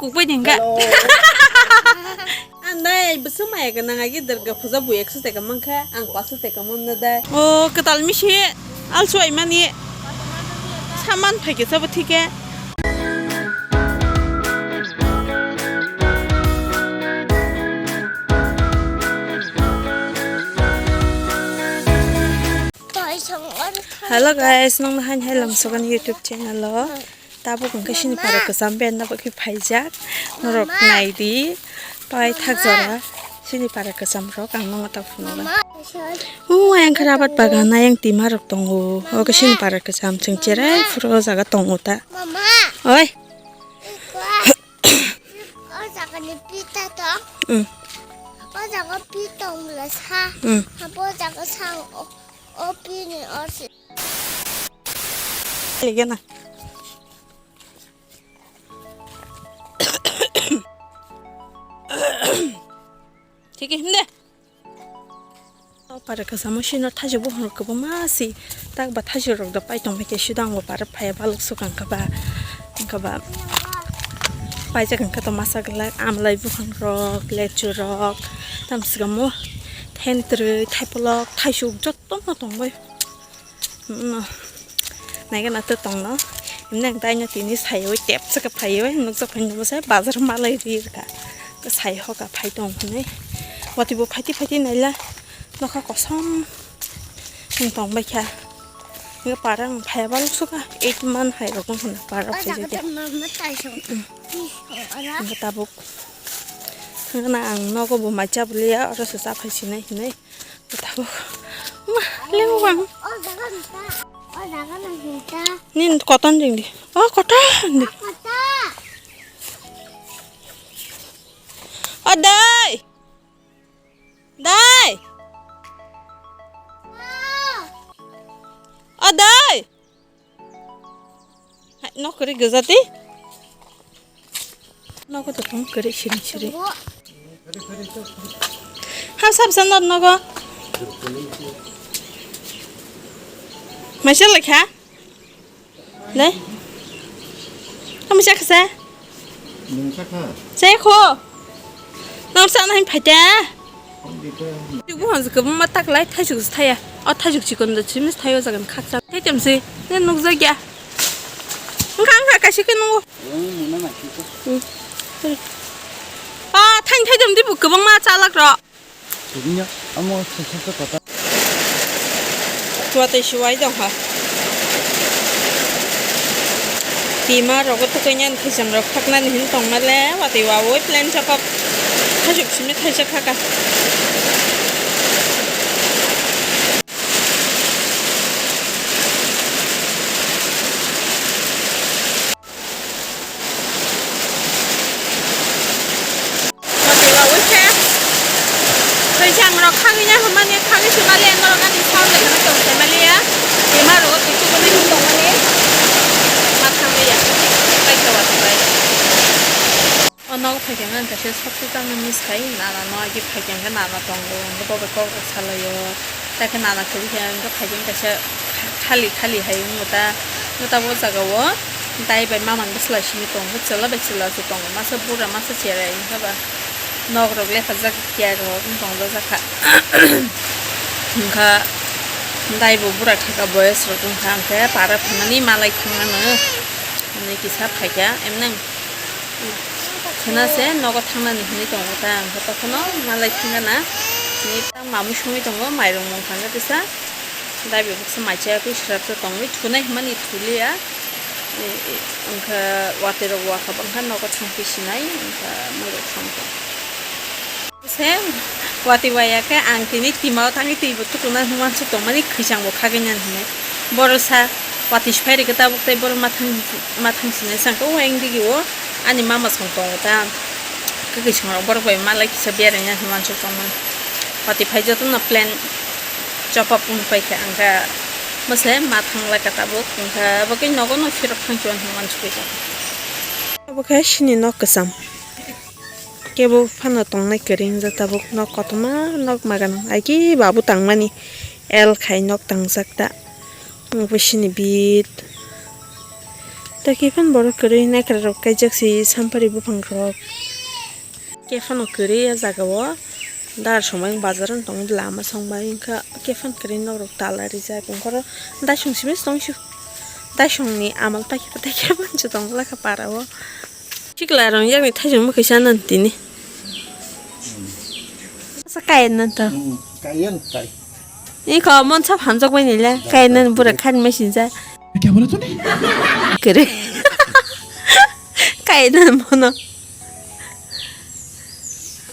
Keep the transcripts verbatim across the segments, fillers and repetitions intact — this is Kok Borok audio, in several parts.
Kukbai dingka. Andai bwswk maya gwnang agi Durga puja bui ekso taka mankha, ang paso taka manna dai. O kwtal misi alsu aimani saman phaikhe sabo thike. Hello guys, nong nahan hai lamsogan YouTube channel o. Tabuk hwnkhe sini para kwcham band no bagwi phaijak. Norok naidi. Paithak jora sini para kwcham rok ang nongno ta phunukgo. O ayang khe rabat bagan ayang tima rok tongo. Obo sini para kwcham chwng cherai phuru o jaga tongo ta. Oi. O jaga ni pita tong. Mm. O jaga pi tong bwla sa. Mm. Abo jaga sa o, o pi ni o si. Ligena. Thik him de. O para kwchamo sino thaisok buphang rok kwbangma si tak ba thaisok rok da pai tong bai khe suda ang bo para phaiya balok swkang kha ba wngkha ba paijak wngkha to masa glak amlai buphang rok lechu rok tamswkamo thentrwi thaipolok thaisok jotono tong bai. Naikhe na to tongno. Himnai ang taino tini saiwi tepsa khe phaiwi nukjak phai nukjak bazar malai ri rwkha. Sai hoka phai tong hwnwi. Watwi bo phaiti phaiti naila nokha kosom wng tong baikha. Nokha para wng phaiya balok sukha eight month hai rok wng hwnwi para phai jai. Mama taisong. Nokha tabuk. Nokha na ang nogo bo mai chabwliya oro se cha phai sinai hinwi. Tabuk. Ma, lengwang. O jaga nita. O jaga nita. Nin koton jeng di. O koton di. Kota. O dai. Dai. O dai. Hai, nok kwrwi gwja tei. Nogo to tong kwrwi siri siri. Ha sab sa nor nogo. Maisa lekha. Dai. Kamu sa kasa. Nungsa kha. Saya kho. Nang sa nang phaita. Twibo hwnjak kwbangma taklai thaisuk se thaya. O thaisuk chikon da chimis thaio jagan khaksa. Thaitam se ne nukjakya. Wngkha wngkha kaisa khe nungo. Wng muna ma siko. Hmm. Ah, thain thaitam dibo kwbangma chalak rok. Tubinyo amo sasa kota. Watwi suwai dong ha. Tima rogo tukainani khisam rok phaknani hin tongmale watwi wawi plan chakok. Thajok simi thaisa khaka. Watwi wawi khe khwisang rok khagwi ya hwnmani khagwi se maliya norok ani sound lekha no tong khe maliya. Tima rogo twi chukuni hin tongmani ma thangwi ya. Paikha watwi bai. O nogo phaikhe ang kaisa sokti tangmani sai nana no agi phaikhe ang nana tongo hwnkhe bo bai kok rok salaio. Takhe nana kwrwi khe ang khe phaikhe kaisa khali khali hai wngmo ta. Wngmo ta bo jaga o dai bai mama bwsla simi tongo chwla bai chwla se tongo masa bura masa cherai wngkha ba nok rok lephajak chair rok wng tong jakha. Wngkha dai bo bura thaka boyes rok wngkha hwnkhe para phaimani malai thangmano hwnwi kisa phaikha emnang. Khwna se nogo thangnani hwnwi tongo ta, ang khe tokhono malai thangna na. Ni tang mamui songwi tongo, mairung mung thangkhe tisa. Daibe buksa mai chaya kwi srap se tongwi thunai hwnmani thuliya. E, e, wngkha watwi rok wakha bangkha nogo thangkhe sinai, wngkha mairung thangkha. Se watwi waya khe ang tini tima o thangwi twi bo tukuna hwnwi uansuk tongmani khwisang bo khagwi nani hinwi. Boro sa watwi se phai rwkhe tabuk tei boro mathang mathang sinai sa khe o ayang digi o ani mama song tongo ta. Kwkwi song rok borok bai malai kisa berai nani hwnwi uansuk tongmani. Watwi phai jotono plan chopap wng pai khe ang khe mose mathang lai kha tabuk wng kha abo khe nogo no phirok thang chuan hwnwi uansuk pai kha. Abo khe sini nok kwcham. Kebo phano tongnai kwrwi wngjak tabuk nok kotorma nok magan ai khe babu tangmani L khai nok tangjak ta. Obo sini bit Tei khe phano borok kwrwi naikharok kaijak si sampari buphang rok. Khe phano kwrwi a jaga o dar somai bazar wng tong lama song bai wngkha khe phano kwrwi nok rok tala rijak wngkhoro daisong simi tong si daisong ni amal paikhe patai khe phano tong lakha para o. Sikla rong yakni thaisong mwkhwi sana tini. Sa kaya na to. Hmm, kaya na tai. Iko mon sab hamjak bai nila. Kaya na bura khan machine sa. Kya bola tune? Kere. Kaya na mono.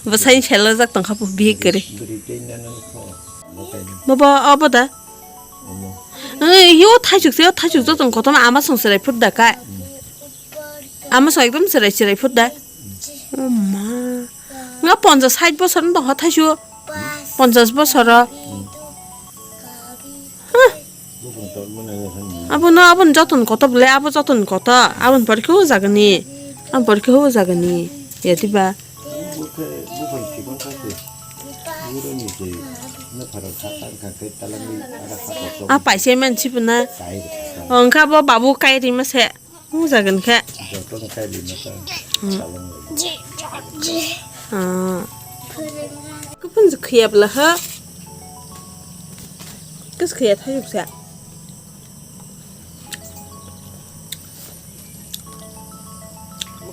Basai selo jak tong khapu bi kere. Beri kaya na na ko. Baba abo da. Omo. Eh, yo thaisuk se, yo thaisuk jotong kotom ama song serai phut da kai. Ama song ekdom serai serai phut da. O ma. Nga ponjas sait bosor no tongkha thaisu. Ponjas bosor o. Huh. Abono, abono joton koto bole, abo joton koto. Abon porikhe o jagani. Abon porikhe o jagani. Ya diba? A paise man sibuna. Ongkha bo babu kai rima se. Wng jagan khe. Joto no kai lima ta. Hmm. Salong lai. Ah. Kupun je khiya bla ha. Kus khiya thayuk sa.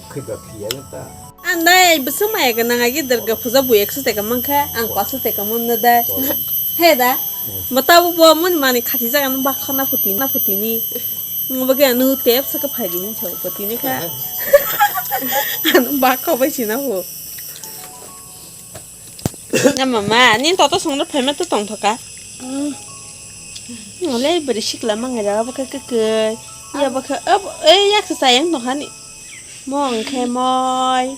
Khiba khiya ta. Andai, bwswk maya gwnang agi Durga puja bu ekso teka mankha, ang paso teka manna da. He da? Mata bo bo mani mani khati jaga no bakha na puti, na putini. Ngo bagi anu tep saka phaidi hin chau putini kha. Anu bakha bai china ho. Na mama, ni toto songno phaima to tongthoka. Ngole bari sikla mangai jaga baka keke. Ya baka, eh, yak sa yang no hani. Mong khe moi.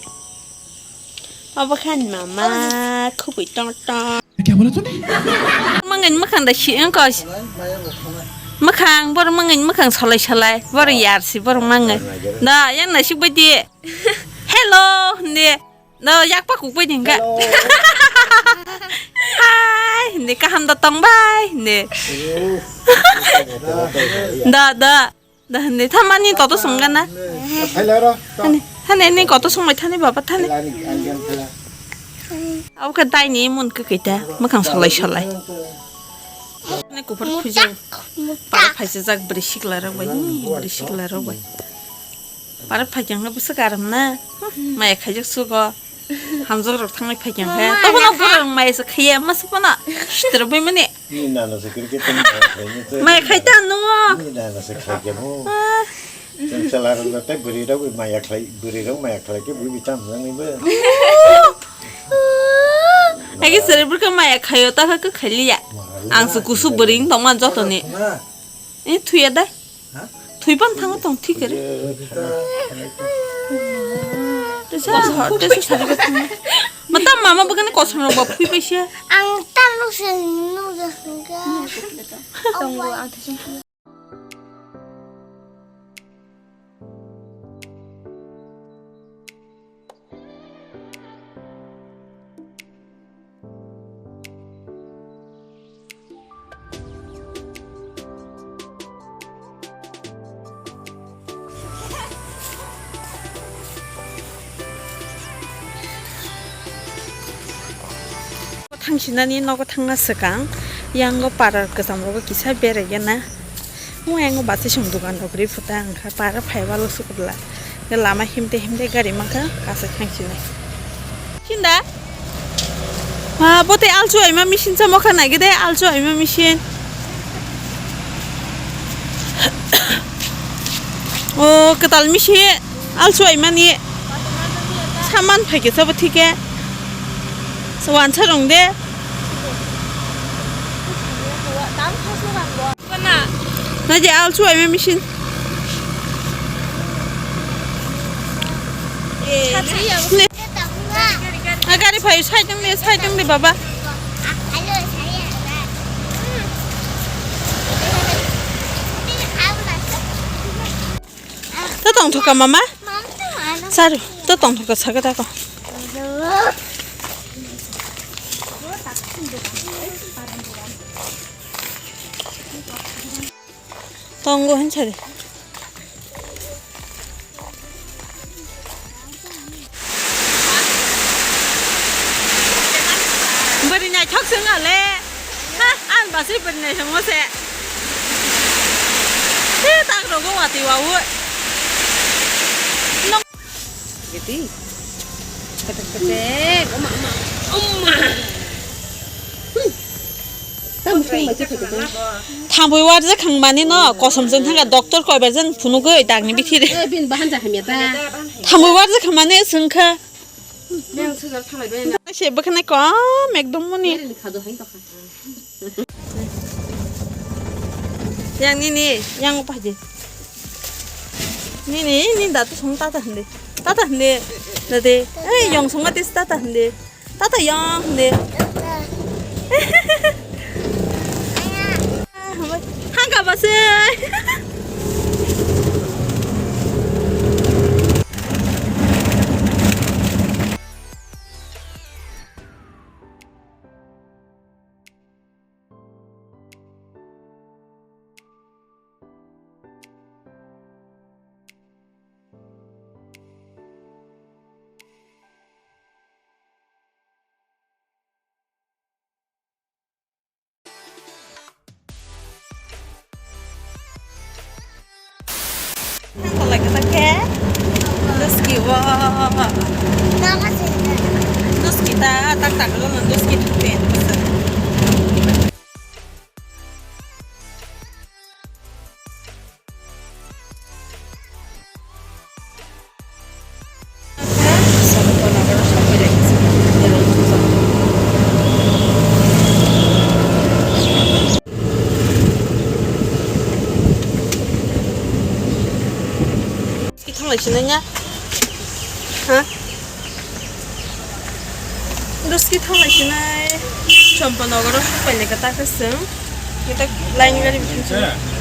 Obo khan mama khubui tong tong. Kya bola tune? Mangan makhang da si ang kos. Makhang bor mangan makhang salai salai bor yar si bor mangan. Da yang nasik badi. Hello hindi. Da yak pa kuk badi hingga. Hi hindi kaham da tong bai hindi. Da da. Da hindi thamani koto songga na. Phailaro. Hani hani ni koto songbai thani baba thani. Ani anjan phaila. Abo khe daini mun kwkwi ta mwkhang solai solai. Ni kuphur khujang. Para phaisa jak bwrwi sikla rok bai ni bwrwi sikla rok bai. Para phaikang ha bwswk aram na. Maya khaijak sugo. Hamjak rok thanglai phaikha khe. Mama, tobo no borok maya se khaiya masa pono. Sitra bai mani. Ni nana se kiri kiri tong maya khai ni. Maya khai ta no. Ni nana se khai khe mo. Ah. Chwng chwla rok no tei bwrwi rok bai maya khlai, bwrwi rok maya khlai khe bwrwi bai tam jang ni bo. Agi sere burka maya khaio ta kha khailiya. Ang se kusu bwrwi tong man joto ni. Eh thuya da. Thwi pan thang tong thik kare. Tesa tesa sari ko thang. Mata mama bagani kosong rok ba phui pai se. Ang talo se nu ja sungka. Tongo ang thesung. Thangsinani nogo thangna swkang, yango para kwcham rogo kisa beraigena. Mo yango bachai song dogan rok ri phuta wngkha para phaiba lo sukubla. Lama himte himte gari mankha kasa thangsinai. Sinda? Ha, bote alchu aima machine chamo kha naigede alchu aima machine. O kwtal misi alchu aimani saman phaikhe sabo thike. Wansa rong de. Naidi alchu aima machine. A gari phai side wng de, side wng de baba. To tongthoka mama? Saru, to tongthoka saka tako. Tongo hin sari. Rinai thok sung ale. Ha, an basi bernai sung mo se. Te tak rogo wati wawu. Giti. Ketek ketek. Oma, oma. Oma. Hmm. Tamo sung mai ketek ketek. Thambui warjak khangmani no, kosom jeng thangkha doctor koibar jeng phunugwi dagni bithi de. Eh, bin bahan ja hamya ta. Thambui warjak khangmani sungkha. Yang sugar thalai bai na. Se bwkhanai kom ekdom muni. Meri ni khado hai tokha. Yang nini, yang upa je. Nini, nini datu song tata hande. Tata hande. Dade. Eh, yang song atis tata hande. Tata yang hande. Hangka basai. Nang kolai kwchak khe. Doski o. Doski ta, tak tak lo, doski thukte. Thanglaisina nya? Ha? Doski thanglaisina. Champanagar o sok pailai ka ta khe chwng. Kita line gari bisingo.